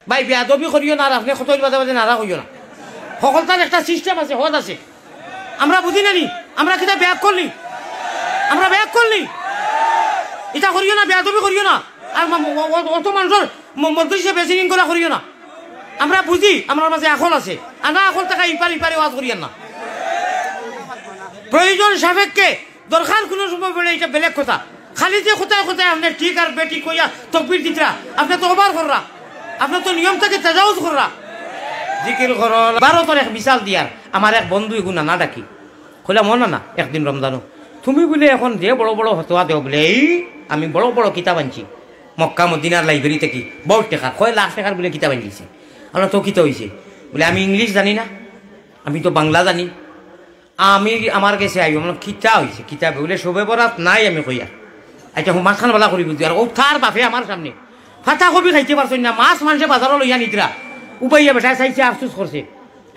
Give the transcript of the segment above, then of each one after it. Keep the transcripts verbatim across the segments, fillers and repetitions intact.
ভাই, বেয়াদবি করিও না, আর আপনে কতইল বাদে বাদে নারা কইও না। হকলতার একটা সিস্টেম আছে, হদ আছে। আমরা বুঝি না নি? আমরা কিতা বেয়াক্কল নি? আমরা বেয়াক্কল নি? ইতা করিও না, বেয়াদবি করিও না। আর ম-, ম-, অ-, অত মানষর ম-, মজলিসে বেসিনিং করা করিও না। আমরা বুঝি, আমরার মাঝে আকল আছে। আনা আকল থাকা ইপার ইপারে ওয়াজ করিয়ার না। প্রয়োজন সাপেক্ষে দরকার কুনু সময় পড়লে ইটা বেলেগ কথা। খালি যে কথায় কথায় আপনে ঠিক আর বেঠিক কইয়া তকবির দিতরা, আপনে তো ওভার কররা, আপনে তো নিয়ম থাকি তাজাউজ কররা। জিকির করো। ভারতর এক মিসাল দিয়ার, আমার এক বন্ধু এগু নানা ডাকি। কইলাম, "ও নানা, একদিন রমজানো তুমি বুলে এখন যে বড় বড় ফতোয়া দেও বুলে, এই আমি বড় বড় কিতাব আনছি মক্কা মদিনার লাইব্রেরি থাকি, বউত টেকার, কয় লাখ টেকার বুলে কিতাব আনছি।" আমরা তো কিতা অইছে? বুলে, "আমি ইংলিশ জানি না, আমি তো বাংলা জানি।" আমি, আমার গেছে আইও, মানে, "কিতা অইছে, কিতা?" বুলে, "শবে বরাত নাই আমি কইয়া।" আচ্ছা, হো, মাঝখান বালা করি বুঝি। আর ও তার বাপে আমার সামনে ফাতা কবি খাইতে পারছইন না, মাছ মানষে বাজারো লইয়া নিতরা, উবাইয়া বেটায় চাইছে, আফসোস করছে।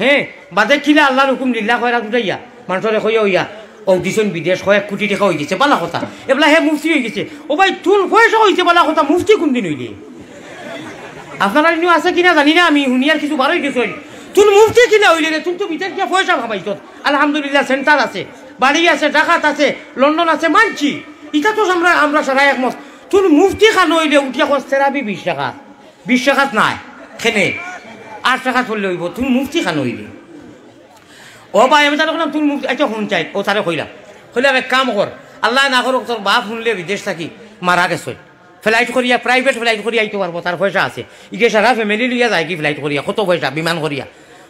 হে, বাদে কিলা আল্লাহর হুকুম লিল্লা কয়রা উঠাইয়া, মানষরে কইয়া অইয়া, ও দিছইন বিদেশ, কয়েক কোটি টেকা অইগেছে, বালা কথা। এবলা হে মুফতি অইগেছে। ও ভাই, তুন পয়সা অইছে, বালা কথা, মুফতি কুনদিন অইলে? আপনারা ইনো আছে কিনা জানি না, আমি হুনিয়ার কিছু বারই গেছইন। তুন মুফতি কিলা অইলে রে? তুন তো বিদেশ গিয়া পয়সা কামাইছত। আলহামদুলিল্লাহ, সেন্টার আছে, বাড়ি আছে, ঢাকাত আছে, লন্ডন আছে, মানছি। ইটা তো আমরা, আমরা সারা একমত। তুন মুফতি খান অইলে উঠিয়া কস তেরাবি বিশ রাকাত, বিশ রাকাত নায়, খেনে আট রাকাত পড়লে অইবো। তুন মুফতি খান অইলে, ও ভাই, আমি তারে কইলাম, "তুন মুফতি।" আচ্ছা, হুন চাই, ও তারে কইলাম, কইলাম, "এক কাম কর, আল্লায় না করুক, তোর বাপ হুনলে বিদেশ থাকি মারা গেছইন, ফ্লাইট করিয়া, প্রাইভেট ফ্লাইট করিয়া আইতো পারবো, তার পয়সা আছে, ইগে সারা ফ্যামিলি লইয়া যায়গি ফ্লাইট করিয়া, কত পয়সা, বিমান করিয়া।"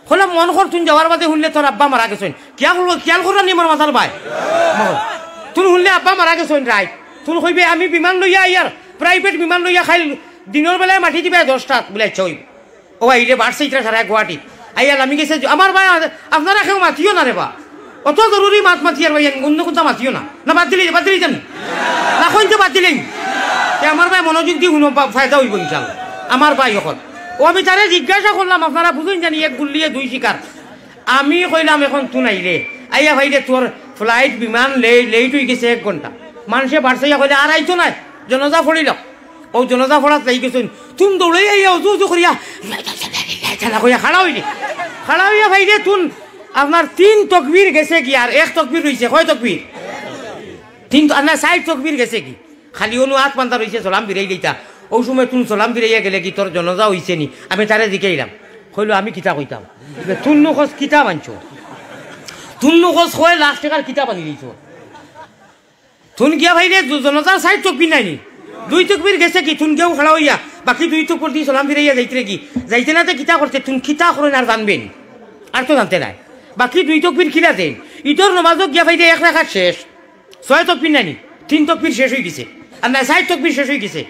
কইলাম, "মন কর, তুন যাওয়ার বাদে হুনলে তোর আব্বা মারা গেছইন।" কিয়া করবো, খিয়াল কররা নি আমার মাথার ভাই? তুন হুনলে আব্বা মারা গেছইন রাইত, তুন কইবে, "আমি বিমান লইয়া আইয়ার, প্রাইভেট বিমান লইয়া খাইল দিনর বেলায় মাটি দিবে দশটাত।" বুলে, "আচ্ছা, অইবো।" ও আইলে বাড়ছে ইতরা সারা গুয়াহাটিত। আইয়া লামি গেছে যে, আমার ভাই, আপনারা কেউ মাতিও না রে বা। অত জরুরি মাত মাতিয়ার ভাই, অন্য কথা মাতিও না। না, বাদ দিলে, বাদ দিলে যান। না, কইন তো বাদ দিলেই। তে আমার ভাই মনোযোগ দি হুনো, বা-, ফায়দা অইবো ইনশাআল্লাহ। আমার ভাই অখন। ও আমি তারে জিজ্ঞাসা করলাম, আপনারা বুঝইন জানি, এক গুল্লিয়ে দুই শিকার। আমি কইলাম, "এখন তুন আইলে, আইয়া ভাইরে তোর ফ্লাইট, বিমান লে-, লেট অইগেছে এক ঘন্টা।" মানষে বাড়ছে ইয়া কইলে, "আর আইতো নায়, জনাজা পড়িল।" ও জনাজা পড়াত যাই গেছইন, তুন দৌড়াই আইয়া উজু উজু করিয়া, চালা কইয়া খাড়া অইলে। খাড়া অইয়া ভাইরে তুন আপনার তিন তকবির গেছে কি আর এক তকবির রইছে, কয় তকবির? তিন ত-, না, চাইর তকবির গেছে কি? খালি অনু আত পান্তা রইছে, সালাম ফিরাই দিতা। ও সময় তুন সালাম ফিরাইয়া গেলে কি তোর জনাজা অইছে নি? আমি তারে জিকাইলাম। কইলো, "আমি কিতা কইতাম?" তুন নু কস কিতা মানছো? তুন নু কস কয় লাখ টেকার কিতা বানি দিছো? তুন গিয়া ভাইরে, জু-, জনাজার চাইর তকবির নাই নি? দুই তকবির গেছে কি? তুন গিয়াও খাড়া অইয়া, বাকি দুই তকবির দি সালাম ফিরাইয়া যাইতরে কি? যাইতে না তে কিতা করতে? তুন কিতা করইন আর জানবে নি? আর তো জানতে নাই। বাকি দুই তকবির কিলা দেন? ইদর নমাজও গিয়া ভাইরে এক রাকাত শেষ। ছয় তকবির নাই নি? তিন তকবির শেষ অইগেছে। আর না, চাইর তকবির শেষ অইগেছে।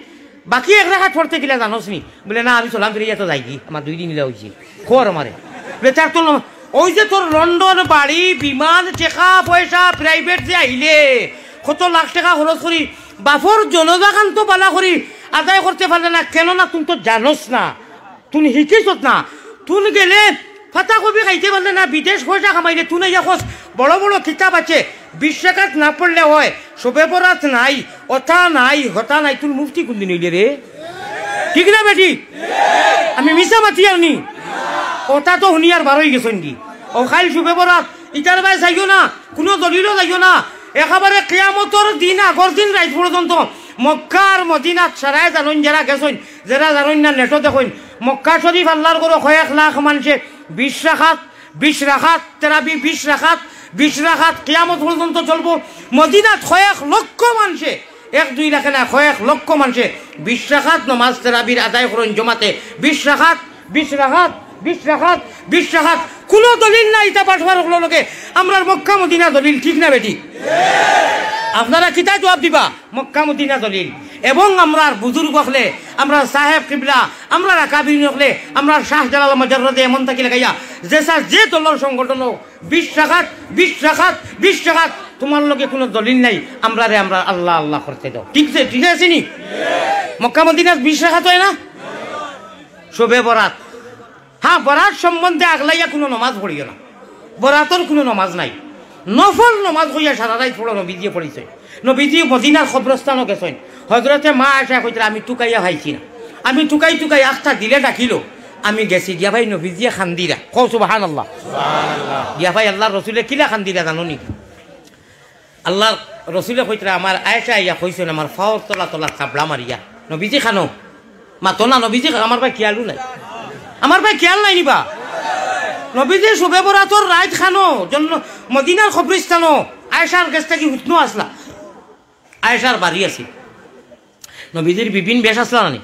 বাকি এক রাকাত পড়তে কিলা জানোস নি? বুলে, "না, আমি সালাম ফিরাইয়া তো যাইগি, আমার দুই দিন ইলা অইছে।" খবর আমারে। বুলে, "তার তো ন-, ওই যে তোর লন্ডন বাড়ি, বিমান, টেকা পয়সা, প্রাইভেট যে আইলে, কত লাখ টেকা খরচ করি, বাপর জনাজাখান তো বালা করি আদায় করতে পারলে না, কেননা তুন তো জানোস না, তুন হিকিছত না, তুন গেলে ফাতা কবি খাইতে পারলে না, বিদেশ পয়সা কামাইলে, তুন ইয়া কস বড় বড় কিতাব আছে, বিশ রাকাত না পড়লে হয়, শবে বরাত নাই, অতা নাই, হতা নাই, তুন মুফতি কুনদিন অইলে রে?" ঠিক না বেটি? আমি মিছা মাতিয়ার নি? অতা তো হুনিয়ার বারই গেছইন কি? ও খাইল শবে বরাত, ইতার বায় যাইও না, কুনু দলিলও যাইও না। একেবারে কিয়ামতর দিন, আগর দিন রাইত পর্যন্ত মক্কা আর মদিনাত সারায় জানইন, যেরা গেছইন, যেরা জানইন না, নেটো দেখইন, মক্কা শরীফ আল্লার ঘরো কয়েক লাখ মানষে বিশ রাকাত, বিশ রাকাত, তেরাবি বিশ রাকাত, বিশ রাকাত কিয়ামত পর্যন্ত চলবো। মদিনাত কয়েক লক্ষ মানষে, এক দুই লাখে না, কয়েক লক্ষ মানষে বিশ রাকাত নমাজ তেরাবির আদায় করইন জমাতে। বিশ রাকাত, বিশ রাকাত, বিশ রাকাত, বিশ রাকাত। কুনু দলিল নাই, ইতা বাটপার অকলর লগে আমরার মক্কা মদিনা দলিল, ঠিক না বেটি? আপনারা কিতা জবাব দিবা? মক্কা মদিনা দলিল। এবং আমরার বুজুর্গ অকলে, আমরার সাহেব কিবলা, আমরার আকাবিরিন অকলে, আমরার শাহজালাল মজররদে এমন থাকি লাগাইয়া, যে স্যার যে দলর সংগঠন হোক, বিশ রাকাত, বিশ রাকাত, বিশ রাকাত, তুমার লগে কুনু দলিল নাই, আমরারে আমরার আল্লাহ আল্লাহ করতে দেও। ঠিক আছে, ঠিক আছে নি? মক্কা মদিনাত বিশ রাকাত হয় না? শবে বরাত। হ্যাঁ, বরাত সম্বন্ধে আগলাইয়া কুনু নমাজ পড়িও না, বরাতর কুনু নমাজ নাই। নফল নমাজ কইয়া সারা রাইত পড়ো, নবীজিয়ে পড়িছইন। নবীজি মদিনার কবরস্থানো গেছইন, হজরতে মা আয়েশায় কইতরা, "আমি তুকাইয়া পাইছি না, আমি তুকাই তুকাই আখতা দিলে ডাকিল, আমি গেছি, গিয়া পাই নবীজিয়ে কান্দিরা। কও সুবহানাল্লাহ। গিয়া পাই আল্লাহর রসুলে কিলা কান্দিরা জানো নি? আল্লাহর রসুলে কইতরা, আমার আয়েশা আইয়া কইছইন, আমার পাওর তলা তলা থাবড়া মারিয়া, "নবীজি কানো, মাতো না, নবীজি কানো।" আমার ভাই খিয়ালও নাই, আমার ভাই খিয়াল নাই নি বা? নবীজি শবে বরাতর রাইত কানো, জন্য মদিনার কবরস্থানো, আয়েশার গেছ থাকি হুতনো আছলা, আয়েশার বাড়ি আছিল। নবীজির বিভিন্ন বেশ আছলা না নি,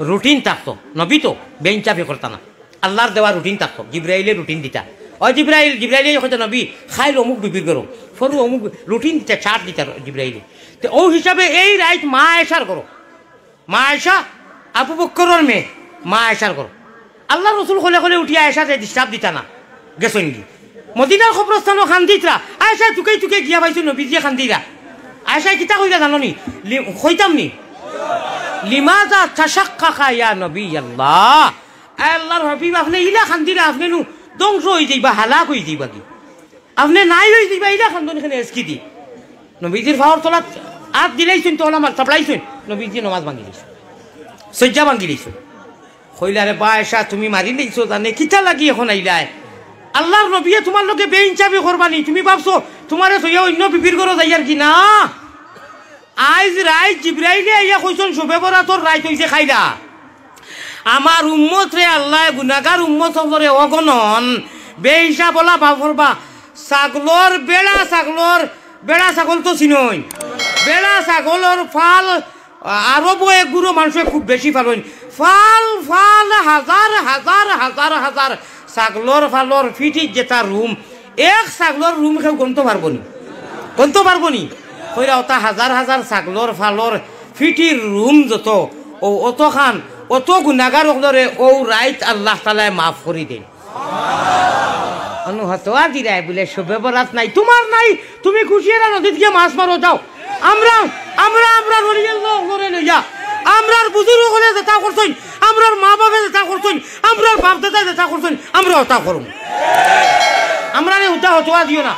রুটিন থাকতো। নবী তো বেইনসাফি করতা না, আল্লাহর দেওয়া রুটিন থাকতো। জিব্রাইলে রুটিন দিতা, "ও জিব্রাইল", জিব্রাইলে কইতা, "নবী, কাইল অমুক বিবির ঘরো, পরু অমুক", রুটিন দিতা, চার্ট দিতা জিব্রাইলে। তে অউ হিসাবে এই রাইত মা আয়েশার ঘরো, মা আয়েশা, আবু বক্করর মেয়ে, মা আয়েশার ঘরো। আল্লাহর রসুল কলে কলে উঠিয়া আয়েশারে disturb দিতা না, গেছইন গি। মদিনার কবরস্থানো কান্দিতরা, আয়েশা তুকাই তুকাই গিয়া পাইছইন নবীজিয়ে কান্দিরা। আয়েশায় কিতা কইরা জানো নি? লি-, কইতাম নি? "লিমাযা তাশাক্কাকা ইয়া নবী আল্লাহ?" আয় আল্লাহর হাবিব, আপনে ইলা কান্দিরা, আপনে নু ধ্বংস অইযাইবা, হালাক অইযাইবা গি। আপনে নাই অইযাইবা, ইলা কান্দন কেনে এসকি দি। নবীজির পাওর তলাত আত দিলাইছইন, তলা মার থাবড়াইছইন, নবীজিয়ে নমাজ ভাঙ্গি দিছইন, সইজ্জা ভাঙ্গি দিছইন। কইলা, "রে বা আয়েশা, তুমি মারিলাইছো জানে, কিতা লাগি এখন আইলায়? আল্লাহর নবীয়ে তুমার লগে বেইনসাফি করবা নি? তুমি ভাবছো তুমারে থইয়া অইন্য বিবির ঘরো যাইয়ার গি? না, আইজ রাইত জিব্রাইলে আইয়া কইছইন, শবে বরাতর রাইত অইছে কাইলা। আমার উম্মতরে আল্লায়, গুনাগার উম্মত অকলরে অগণন, বেহিসাব অলা মাফ করবা।" ছাগলর, বেড়া ছাগলর, বেড়া ছাগল তো চিনইন, বেড়া ছাগলর ফাল, আ-, আরবো এক গুরু মানষে খুব বেশি ফালইন। ফাল, ফাল, হাজার, হাজার, হাজার, হাজার ছাগলর ফালর ফিটির যেটা রুম, এক ছাগলর রুম কেউ গনতো পারবো নি? গনতো পারবো নি? কইরা অতা হাজার হাজার ছাগলর ফালর ফিটির রুম যত, অউ অতখান, অত গুনাগার অকলরে অউ রাইত আল্লাহ তাআলায় মাফ করি দেইন। অনু হতোয়া দিরায় বুলে, "শবে বরাত নাই, তুমার নাই, তুমি কুশিয়ারা নদীত গিয়া মাছ মারো, যাও। আমরা, আমরা, আমরা রলিয়াল্লাহ অকলরে লইয়া, আমরার বুজুর্গ অকলে যেটা করছইন, আমরার মা বাপে যেটা করছইন, আমরার বাপ দাদায় যেটা করছইন, আমরা অটা করমু। আমরারে উতা হতোয়া দিও না।"